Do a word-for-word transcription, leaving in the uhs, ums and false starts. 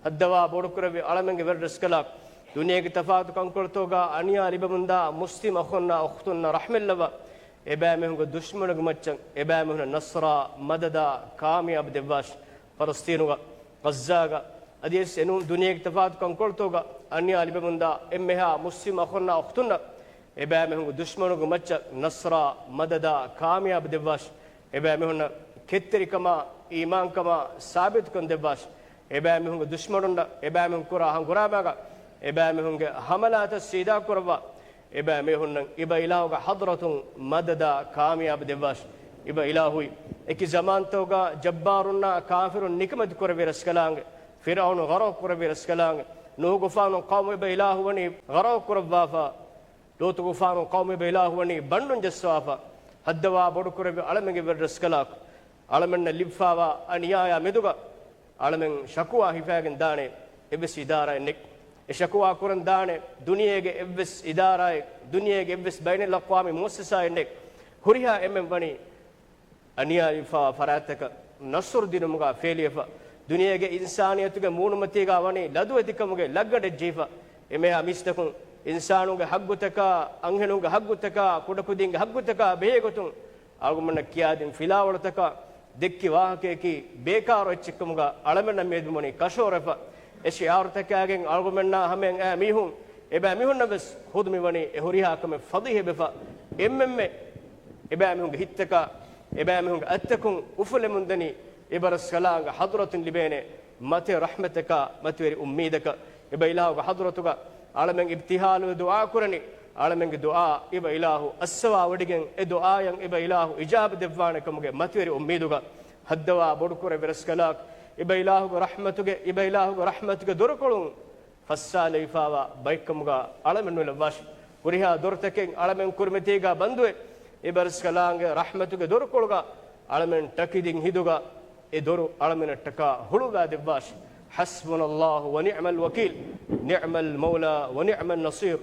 ހައްދަވާ ބޮޑުކުރެއްވި އަޅަމެންގެ ވެރިރަސްކަލާކޮ، ދުނިޔޭގެ ތަފާތު ކަންކޮޅުތޯގަ އަނިޔާ ލިބެމުންދާ މުސްލިމް އަޚުންނާ އުޚްތުންނަށް ރަޙްމަތްލައްވާ، އެބައިމީހުންގެ ދުޝްމަނުގެ މައްޗަށް އެބައިމީހުންނަށް ނަޞްރާ، މަދަދާ، ކާމިޔާބު ދެއްވާށި. ފަލަސްޠީނުގަ، ޣައްޒާގަ، އަދިވެސް އެނޫން ދުނިޔޭގެ ތަފާތު ކަންކޮޅުތޯގަ އަނިޔާ ލިބެމުންދާ އެންމެހާ މުސްލިމް އަޚުންނާ އުޚްތުންނަށް އެބައިމީހުންގެ ދުޝްމަނުގެ މައްޗަށް ނަޞްރާ، މަދަދާ، ކާމިޔާބު ދެއްވާށި. އެބައިމީހުންނަށް ކެތްތެރިކަމާ، އީމާންކަމާ ސާބިތުކަން ދެއްވާށި. އެބައިމީހުންގެ ދުޝްމަނުންނަށް އެބައިމީހުން ކުރާ ހަނގުރާމާގަ އެބައިމީހުންގެ ހަމަލާތައް ސީދާ ކުރައްވާ. އެބައިމީހުންނަށް އިބަ އިލާހުގެ ޙަޟްރަތުން މަދަދާ ކާމިޔާބު ދެއްވާށި. އިބަ އިލާހުއި، އެކި ޒަމާންތަކުގަ ޖައްބާރުންނާ ކާފިރުން ނިކަމެތި ކުރެއްވި ރަސްކަލާނގެ، ފިރްޢައުނު ޣަރަޤު ކުރެއްވި ރަސްކަލާނގެ، ނޫޙުގެފާނު ޤައުމު އިބަ އިލާހު ވަނީ ޣަރަޤު ކުރައްވާފަ، ލޫޠުގެފާނު ޤައުމު އިބަ އިލާހު ވަނީ ބަނޑުން ޖައްސަވާފަ. ހައްދަވާ ބޮޑުކުރެއްވި އަޅަމެންގެ ވެރިރަސްކަލާކޮ، އަޅަމެންނަށް ލިބިފާވާ އަނިޔާޔާ މެދުގަ އަޅަމެން ޝަކުވާ ހިފައިގެން ދާނެ އެއްވެސް އިދާރާއެއް ނެތް. އެ ޝަކުވާ ކުރަން ދާނެ ދުނިޔޭގެ އެއްވެސް އިދާރާއެއް، ދުނިޔޭގެ އެއްވެސް ބައިނަލްއަޤްވާމީ މުއައްސަސާއެއް ނެތް. ހުރިހާ އެންމެން ވަނީ އަނިޔާވެފަ ފަރާތްތަކަށް ނަޞްރު ދިނުމުގަ ފޭލިވެފަ، ދުނިޔޭގެ އިންސާނިއްޔަތުގެ މޫނުމަތީގަ ވަނީ ލަދުވެތިކަމުގެ ލައްގަނޑަށް ޖެހިފަ، އެންމެހާ މީސްތަކުން އިންސާނުންގެ ހައްގުތަކާ، އަންހެނުންގެ ހައްގުތަކާ، ކުޑަކުދިންގެ ހައްގުތަކާ ބެހޭގޮތުން އަޅުގަނޑުމެންނަށް ކިޔާދިން ފިލާވަޅުތަކާ ދެއްކި ވާހަކަޔަކީ ބޭކާރު އެއްޗެއްކަމުގަ އަޅަމެންނަށް މިއަދު ވަނީ ކަށަވަރުވެފަ. އެ ޝިޢާރުތަކާގެން އަޅުގަނޑުމެންނާ ހަމައަށް އައި މީހުން، އެބައިމީހުންނަށް ވެސް ޚުދު މިވަނީ އެ ހުރިހާ ކަމެއް ފަޟީޙަވެފަ. އެންމެންމެ އެބައިމީހުންގެ ހިތްތަކާ، އެބައިމީހުންގެ އަތްތަކުން އުފުލެމުންދަނީ އިބަރަސްކަލާނގެ ޙަޟްރަތުން ލިބޭނެ މަތިވެރި ރަޙްމަތަކާ، މަތިވެރި އުއްމީދަކަށް. އިބަ އިލާހުގެ ޙަޟްރަތުގަ އަޅަމެން އިބްތިހާލުވެ ދުޢާ ކުރަނީ، އަޅަމެންގެ ދުޢާ އިބަ އިލާހު އައްސަވާވޮޑިގެން، އެ ދުޢާޔަށް އިބަ އިލާހު އިޖާބަ ދެއްވާނެ ކަމުގެ މަތިވެރި އުއްމީދުގަ. ހައްދަވާ ބޮޑުކުރެއްވި ރަސްކަލާކޮ، އިބަ އިލާހުގެ ރަޙްމަތުގެ، އިބަ އިލާހުގެ ރަޙްމަތުގެ ދޮރުކޮޅުން ފައްސާލެވިފާވާ ބައެއްކަމުގަ އަޅަމެން ނުލައްވާށި. ހުރިހާ ދޮރުތަކެއް އަޅަމެން ކުރިމަތީގަ ބަންދުވެ، އިބަރަސްކަލާނގެ ރަޙްމަތުގެ ދޮރުކޮޅުގަ އަޅަމެން ޓަކިދިން ހިނދުގަ އެ ދޮރު އަޅަމެނަށްޓަކާ ހުޅުވާ ދެއްވާށި. حسبنا الله ونعم الوكيل، نعم المولى ونعم النصير.